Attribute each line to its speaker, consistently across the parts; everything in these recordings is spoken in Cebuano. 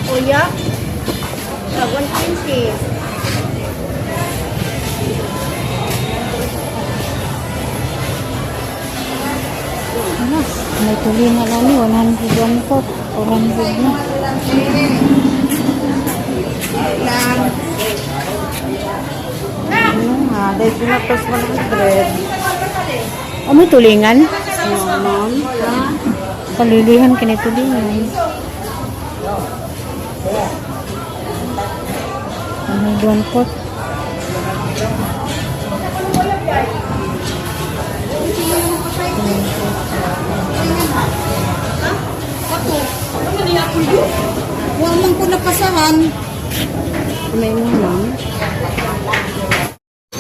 Speaker 1: Kuya? 120.
Speaker 2: Ano? May tuli na lang ni 101 po. 400 na.
Speaker 1: Ano nga, dahil pinapas 100.
Speaker 2: O may tulingan?
Speaker 1: No, ma'am.
Speaker 2: Palilihan ka ni tulingan. 101 po.
Speaker 1: Huwag man ko napasahan.
Speaker 2: May mo, ma'am.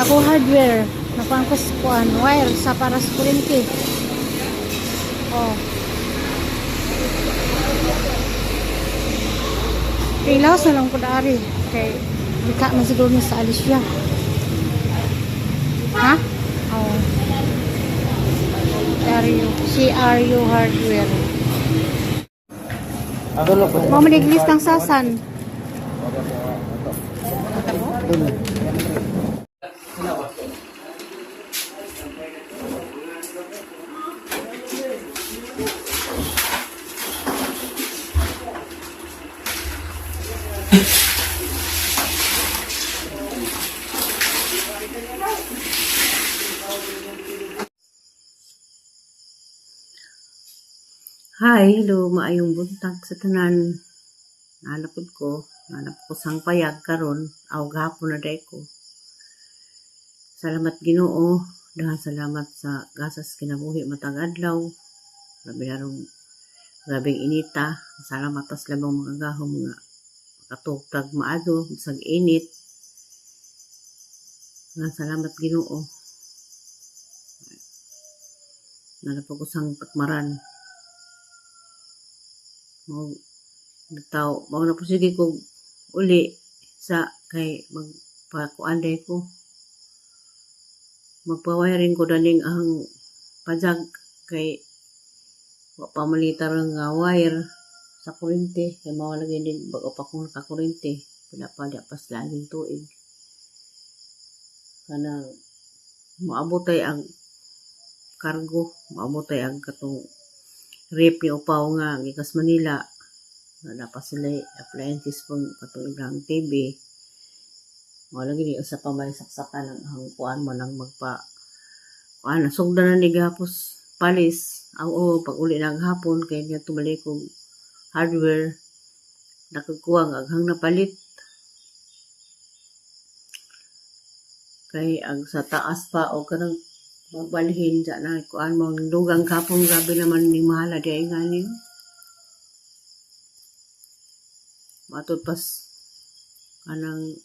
Speaker 2: Ako hardware. Nakuhaan ko sa kuan wire sa para sa kuryente. Oh. Kay laos na lang ko dari. Kay bika man siguro ni sa Alicia. Ha? Oh. CRU, CRU Hardware. Mo maniglis ng sasan.
Speaker 3: Hi, hello, maayong buntag sa tanan. Nalapod ko, nalapod ko sang payag karon, aw gahapon na day ko. Salamat Ginoo, dahan salamat sa gasas kinabuhi matag adlaw. Grabe na rong grabeng inita. Salamat tas labang mga gahom nga makatugtag maadto bisag init. Dahan salamat Ginoo. Nalapod ko sang takmaran. Mao bitaw mao na po sige ko uli sa kay magpakuan day ko, magpa-wiring ko daning ang pajag kay wa pa malitar nga wire sa kuryente kay mao lagi din bago pa kong nakakuryente, pila pa di pa sa laging tuig kanang moabot ay ang kargo, moabot ay ang katong rep ni upaw nga gikas Manila. Wala pa sila appliances pang katong ilang TV. Mao lagi ni usa pa may saksakan ang kuan mo nang magpa kuan, sugdan na ni gapos palis ang o pag uli na ang hapon kay niya tumalik kog hardware, nakakuha ang aghang napalit kay ang sa taas pa o kanang magbalhin sa na kuan mo ang dugang kapon. Grabe naman ni mahala di ay ngani matud pas kanang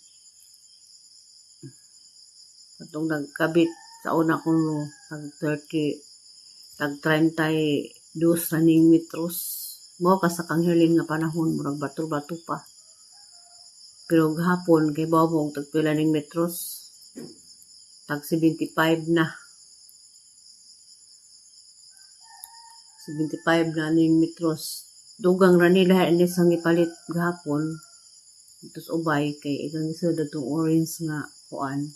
Speaker 3: katong nagkabit sa una kong no, tag 30, tag 32 na ning metros mo ka sa kanghiling nga panahon, murag bato-bato pa. Pero gahapon kay bawong tag pila ning metros, tag 75 na, 75 na ning metros. Dugang ra nila ini sang ipalit gahapon tapos ubay kay igang isod atong orange nga kuan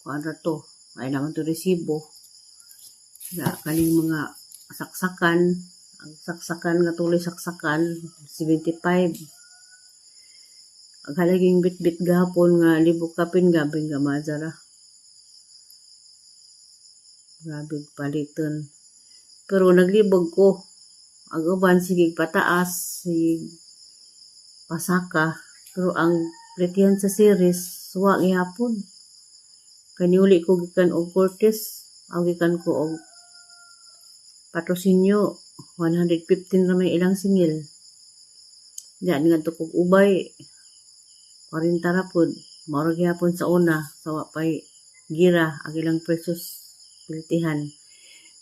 Speaker 3: kuan ra to ay naman to resibo na kaning mga saksakan. Ang saksakan nga tuloy saksakan, 75. Ang halaging bitbit gahapon nga libok kapin, gabi nga mazara, grabe paliton. Pero naglibog ko ang uban, sige pataas, sige pasaka, pero ang pletihan sa series suwa gihapon. Kaniuli ko gikan og Cortes, ang gikan ko og patrosinyo, 115 ra may ilang singil. Diyan nga kog ubay, 40 ra pod. Mao ra gihapon sa una sa wa pay gira ang ilang presyos piltihan.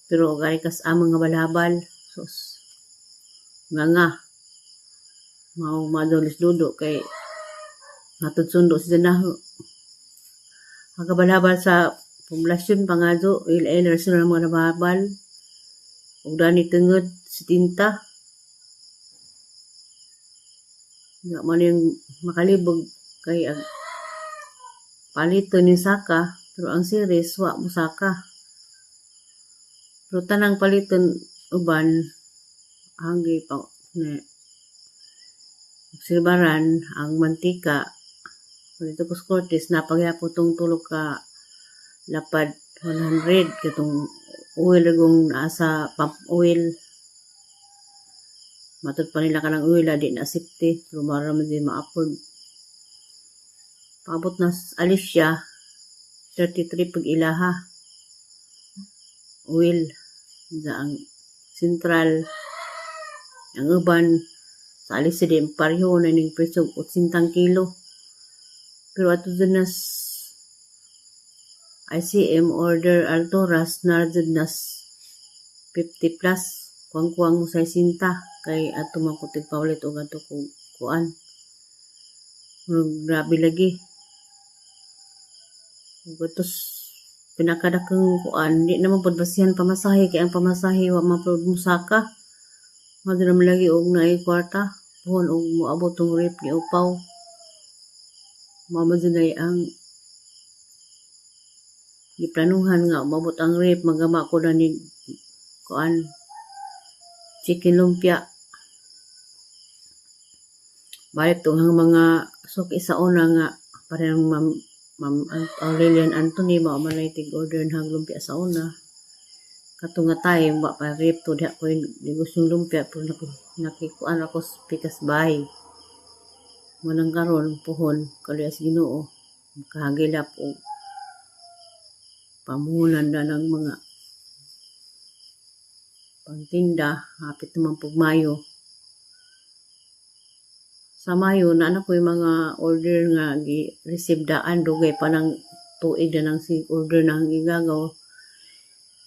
Speaker 3: Pero gani kas among nga balabal, sus. Nga nga. Maong madolis dudo kay natod sundo si Danaho. Magabalabal sa poblasyon pangadto, ila-ila sila mga nababal. Ug dani tungod si tinta. Nga man yung makalibog kay ang palito ni saka, pero ang series wa mo saka. Pero tanang paliton uban hanggi pa na obserbaran ang mantika dito ko Cortes na pagyapon tong tulo ka lapad 100 katong oil gong naa sa pump oil. Matud pa nila kanang oil di na safety pero mara man din ma-afford. Paabot na Alicia 33 pag ilaha oil sa ang sentral ang uban sa Alicia di pareho na ning presyo 80 kilo. Pero ato dun nas ICM order Alturas na dun nas 50 plus kuang-kuang mo sa sinta kay ato man ko tigpaulit og ato kog kuan. Murag grabe lagi. Ug atos pinakadakong kuan di naman pud basihan pamasahe kay ang pamasahe wa man pud mosaka. Mao naman lagi og naay kwarta puhon og moabot tong rep ni upaw. Mao man jud ay ang giplanuhan nga moabot ang rep maggama ko na ni kuan chicken lumpia. Balik tong ang mga suki sa una nga parehong Ma'am Ma'am Aurelian Anthony mao man ay tig-order ng lumpia sa una. Kato nga time wa pa rep to diha ko negosyong lumpia pero nakikuan ako sa Pikas Bay. Mo nang karon puhon kaluya sa Ginoo makahagilap og pamuhunan na ng mga pangtinda hapit naman pug Mayo. Sa Mayo naa na ko'y mga order nga gi-receive daan dugay pa nang tuig na nang si order na ang igagaw.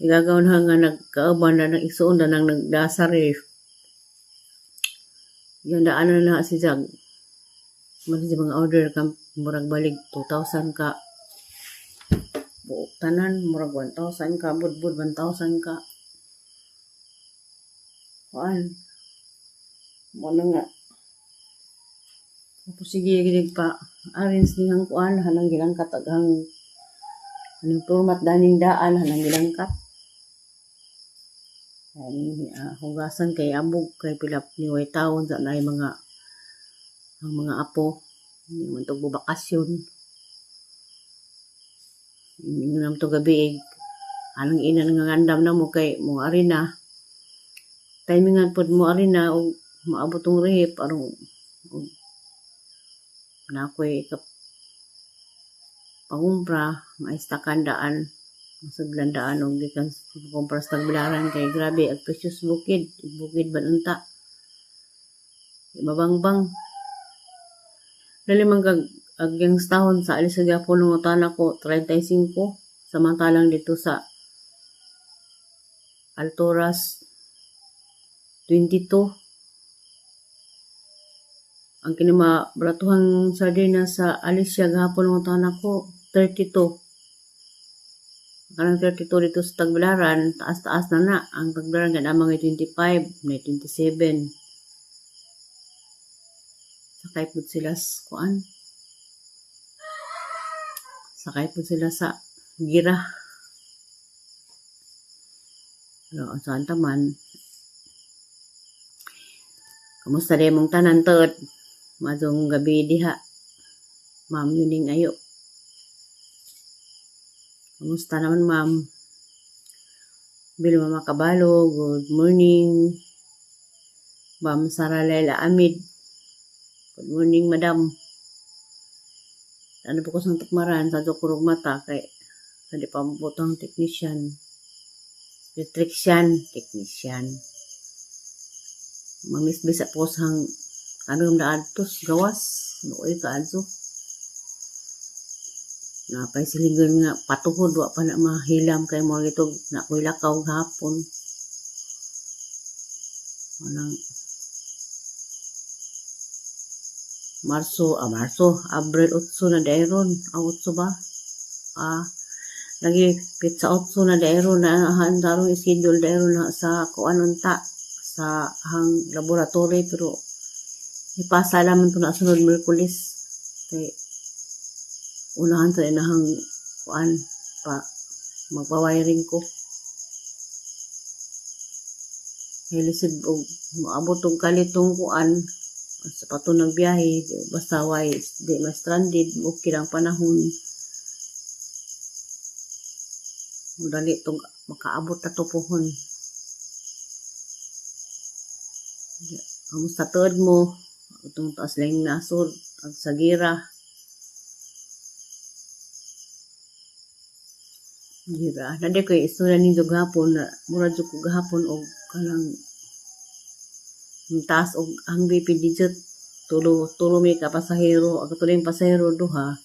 Speaker 3: Igagaw na nga nagkauban na nang igsuon na nang nagdasa ref. Yung daan na na si Jag. Man si mga order ka murag balig 2,000 ka buok tanan murag 1,000 ka budbud 1,000 ka. Kuan. Mo na nga. Tapos sige gid pa arrange niyang kuan hanang gilangkat aghang anong turmat daning daan hanang gilangkat. Ani hugasan kay abog kay pila ni way taon sa naay mga ang mga apo hindi man to bakasyon. Ingon to gabi anong ina nga ngandam na mo kay mo ari na. Timingan pod mo ari na og maabot tong rehip aron og na ako'y pangumpra maistakan daan masudlan daan og gikan kumpra sa Tagbilaran kay grabe ang presyo sa bukid bukid ban unta mabangbang dali man kag agyang stahon sa alis sa gyapon nangutana ko 35 samantalang dito sa Alturas 22. Ang kini mabaratuhang sardinas sa Alicia gahapon nangutana ko 32. Kanang 32 dito sa Tagbilaran, taas-taas na na. Ang Tagbilaran kay mga 25, may 27. Sakay pud sila sa kuan. Sakay pud sila sa gira. Pero ang saan taman. Kamusta rin mong tanan tod? Madong gabi diha. Ma'am Yuning ayo. Kamusta naman, ma'am? Bill Mama Kabalo, good morning. Ma'am Sara Laila Amid. Good morning, madam. Ano po ko sa tukmaran sa kurog mata kay sa di pa mabutang technician. Electrician, technician. Mamisbisa po sa ano na adtos gawas nooy ka adto. Napay silingon nga patuhod wa pa na mahilam kay mo gitog na koy lakaw gahapon. Walang Marso, Marso, Abril 8 na dairon. Ang 8 ba? Lagi petsa 8 na dairon na ang darong schedule dairon na sa kuan unta sa hang laboratory, pero ipasa naman to na sunod Miyerkules kay unahan to inahang kuan pa magpa-wiring ko. Kay lisod og moabot og kalitong kuan sa patunang biyahe, basta way di ma-stranded, okay lang panahon. Dali tong makaabot na to pohon. Kamusta tuod mo? Itong taas lang nasod, ang sagira. Gira. Nadi ko istorya ninyo gahapon, na mura jud ko gahapon og kanang taas og ang BP digit tulo tulo mi ka pasahero, ang katuling pasahero duha.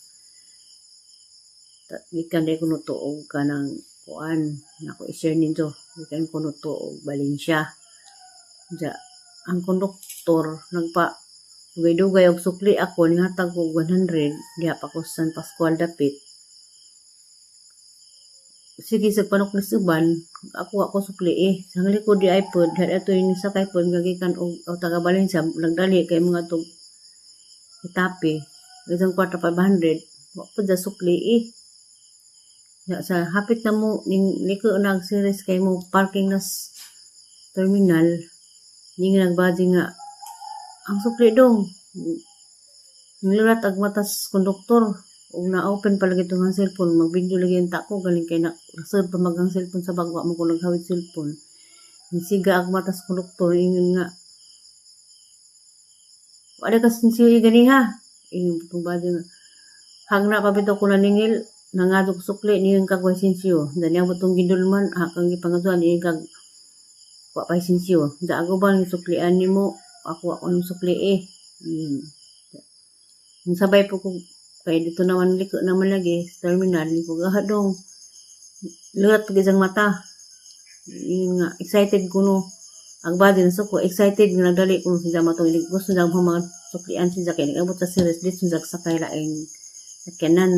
Speaker 3: Gikan di ko nuto og kanang kuan nako i-share ninyo, gikan ko nuto og Valencia. Ja, ang konduktor nagpa dugay-dugay og sukli ako, nihatag ko og 100 diha pa ko sa San Pascual dapit. Sige sa panuklis uban, ako sukli eh. Sa likod di iPod, diha ato yung sakay pod nga gikan og taga Valencia, nagdali kay mga tug itapi. Isang kwarta 500, wa pud sa sukli eh. Ya, sa hapit na mo ning liko nag series kay mo parking nas terminal, ning nagbadi nga ang sukli dong. Nilulat ag matas konduktor ug na-open pa lagi tong cellphone, mag-video lagi ang tako galing kay na nasud pa mag ang cellphone sa bagwa mo ko naghawid cellphone. Siga ag matas konduktor, ingon nga wala ka sinsiyo ganiha. Ingon tong badi nga hagna pa bitaw ko naningil, nangadog sukli niyon kag way sinsiyo. Dani abot tong gidulman hakang gipangadtuan niyon kag wa pay sinsiyo. Da ako ba ning suklian nimo, ako ako ning sukli eh. Yun. Sabay po ko kay dito naman liko naman lagi sa terminal ni ko gahadong lurat pag isang mata. Yun nga excited ko no. Ang body na suko excited nga nagdali ko sa matong gusto na mga suklian siya kay nag-abot sa series dito sa sakay laing sakyanan.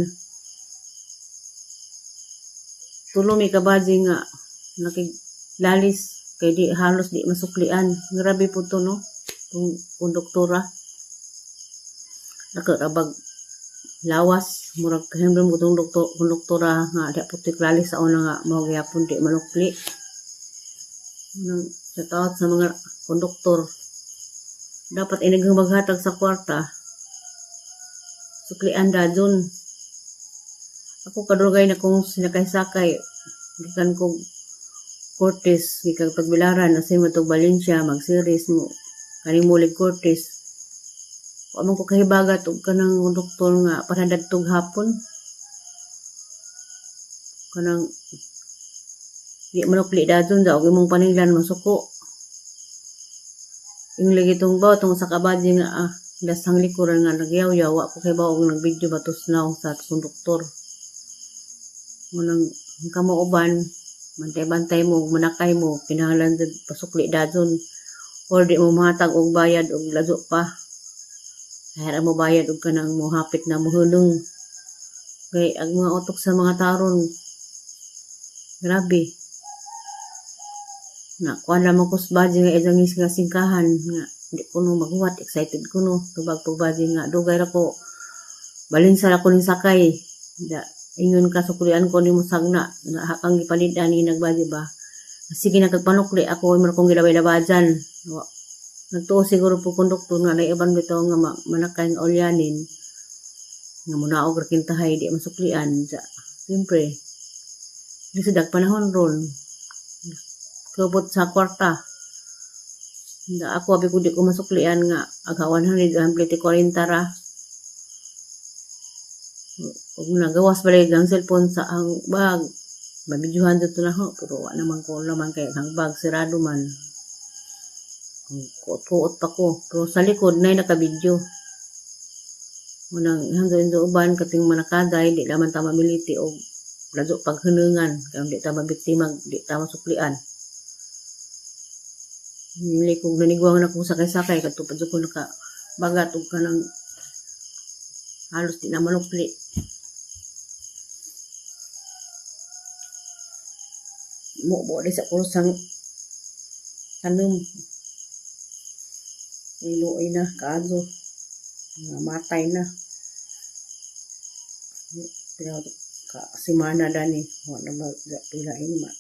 Speaker 3: Tulo mi ka body nga nakilalis kay di halos di masuklian. Grabe po to no kung konduktora. Nakarabag lawas murag kahimdom ko tong doktor konduktora nga di po tiklalis sa una nga mao gyapon di manukli. Nang sa taot sa mga konduktor dapat inaghang maghatag sa kwarta suklian dajon. Ako kadugay na kong sinakay-sakay gikan kog Cortes gikan Tagbilaran asin mo tog Valencia mag-series mo kaning mulig Cortes. Wa man ko kahibagat og kanang konduktor nga panadagtog hapon. Kanang di manukli dadon daw og imong paninglan masuko. Yung lagi tong ba tong sa kabadji nga dasang likuran nga nagyaw-yaw, wa ko kahibaw og nag-video ba tos naw sa konduktor. Munang kamo uban bantay-bantay mo manakay mo kinahanglan jud pasukli dadon or di mo mahatag og bayad og lazo pa. Kahit mo bayad og kanang mohapit na mohulong. Kay ang mga utok sa mga taron grabe. Na kuan lamang ko sa badji nga isang nga singkahan nga di ko no maghuwat, excited ko no tubag pag badji nga dugay ra ko Balinsa ra ko ning sakay. Da ingon ka suklian ko nimo sagna na hakang gipanid-an ni nagbadji ba. Sige na kag panukli ako man akong gilabay-labajan. Nagtuo siguro po konduktor nga naiban bitaw nga manakay nga ulyanin nga munaog ra kintahay di masuklian. Ja, siyempre lisod ang panahon ron kubot sa kwarta. Da ako abi ko di ko masuklian nga aga 140 ra. Ug nagawas balik ang cellphone sa ang bag. Mabidyohan dito na ho, pero wa naman ko naman kay ang bag sirado man. Kuot-kuot pa ko. Pero sa likod na nakabidyo. Unang hanggang sa uban kating manakaday di naman ta mamiliti og lazo paghinungan kay di ta mabiktima, di ta masuklian. Mili kog nanigwang na ko sakay-sakay kadto pa jud ko naka bagat og kanang Halos di na manukli. Mubo di sa kurusang tanom. Iluoy na kaayo. Nga matay na. Pero ka simana dani wa na ba pila ini ma.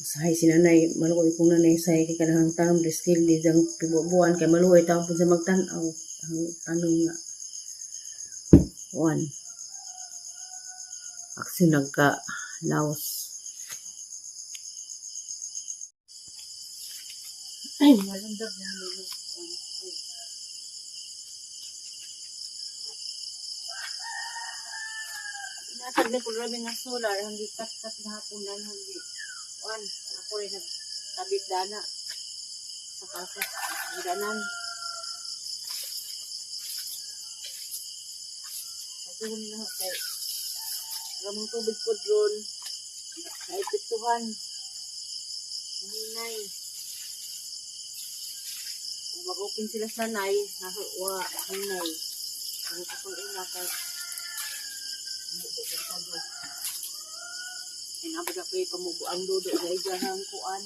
Speaker 3: Usahay si nanay, maluoy kong nanay say kay kanang tanom skill di jang pibubuan kay maluoy taon pud sa magtan-aw ang tanom nga kuan. Aksyon nagka laos. Ay, malandag na nilo. Inatag na ko grabe nga solar hanggi kat-kat gahapon na hanggi. Kuan, ako rin nagtabit dana sa kasa. Ang ganan. Pagkuhon nila kay ramong tubig po drone. Naipiktuhan. Hinay. Kung mag-open sila sa nay, nasa wa, hinay. Ang kapag una kay Inabot ako yung pamubo ang dudo sa igahang kuan.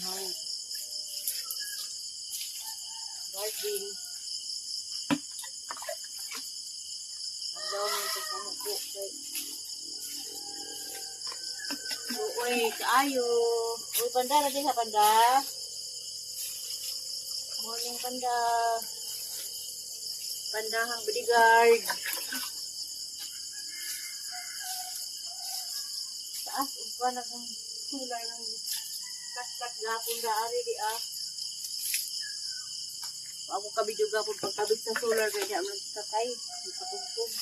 Speaker 3: Ay. Garden. Ang daw ng pagpamubo kay Uy, kaayo. Uy, panda, lagi sa panda. Morning, panda. Pandahang bodyguard. Taas, ug pa nag solar ng kat-kat gapon da ari di ah. Ako ka video gapon pagkabit sa solar kay di man sakay, patugtog.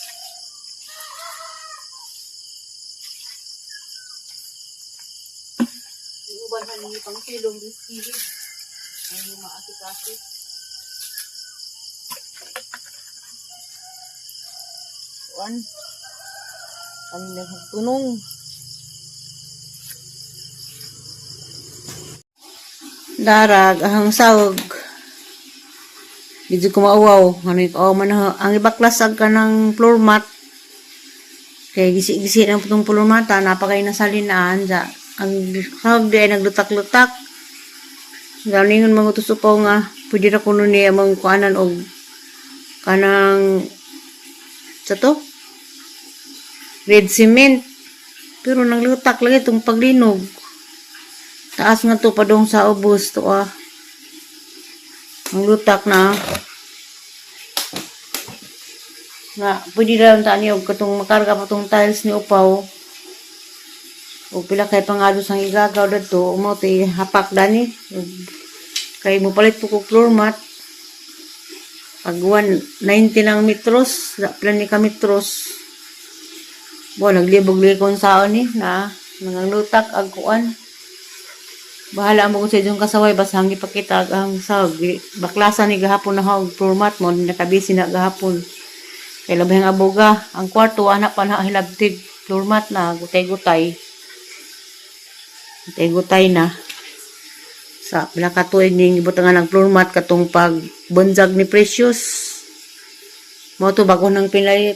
Speaker 3: Yung uban man ni pang silong gisilid. Ay maasikaso. Kuan. Kanina tunong. Darag ahang sawag. Medyo kumauwaw. Ano yung man ang ibaklas ag ka ng floor mat. Kay gisi-gisi ng putong floor mat, ah, napakay na salinaan sa ang sawag di ay naglutak-lutak. Ganingon mga tusupaw nga pwede ra kuno niya mang kuanan og kanang sa to red cement, pero naglutak lagi itong paglinog. Taas nga to padong sa ubos to ah. Ang lutak na. Nga pwede ra ta niyo katong makarga pa tong tiles ni upaw. O pila kay pangalo sang igagaw dadto mo ti hapak dani. Kay mo palit po ko floor mat. Pag 190 lang metros, plan ni ka metros. Bo naglibog likon saon ni na nanglutak ag kuan. Bahala mo kung sa inyong kasaway, basta ang ipakita ang sahog. Baklasan ni gahapon na hog floor mat mo, nakabisi na gahapon. Kay labay ang aboga, ang kwarto, anak pa na hilabtig, floor mat na, gutay-gutay. Gutay-gutay na. Sa pila ka tuig ning ibutangan ng floor mat katong pag bunjag ni Precious. Mo to bago nang pinay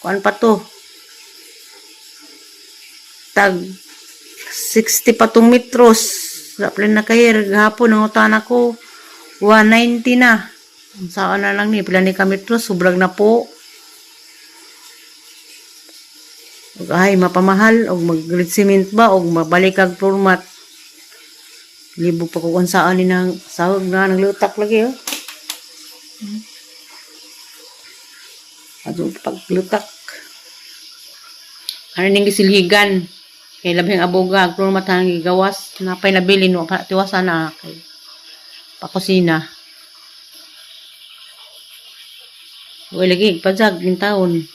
Speaker 3: kuan pa to. Tag 60 pa tong metros. Sa plan na kay gahapon ang utan ako 190 na. Ang saan na lang ni pila ni ka metros sobrang na po. Ug ay mapamahal og mag cement ba og mabalik ag floor mat. Libo pa ko kung saan ni nang sahog na naglutak lagi oh. Ato paglutak. Ano ning gisilhigan? Kay labhing aboga, ang floor mat ang gigawas, napay nabilin wa pa tiwasan na kay pakusina. Uy lagi pajag ning taon.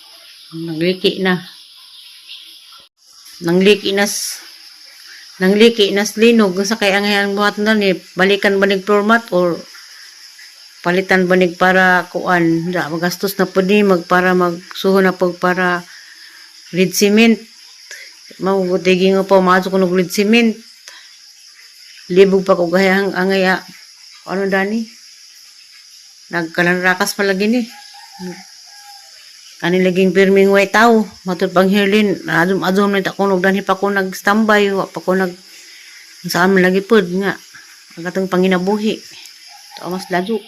Speaker 3: Nagliki na. Nangliki nas Nangliki nas linog sa kay ang ang buhat na ni balikan banig floor mat or palitan banig para kuan da magastos na pud ni mag para magsuho na pug para red cement mao gutigi nga pa maadto ko og red cement libog pa ko gahang angaya ano dani. Nagkalanrakas palagi ni. Kani laging pirming way tao. Matod pang hirlin. Adum-adum na ta ko nagdanhi pa ko nag-standby. Wa pa ko nag saan man lagi pod nga. Ang katong panginabuhi. Ito mas lado.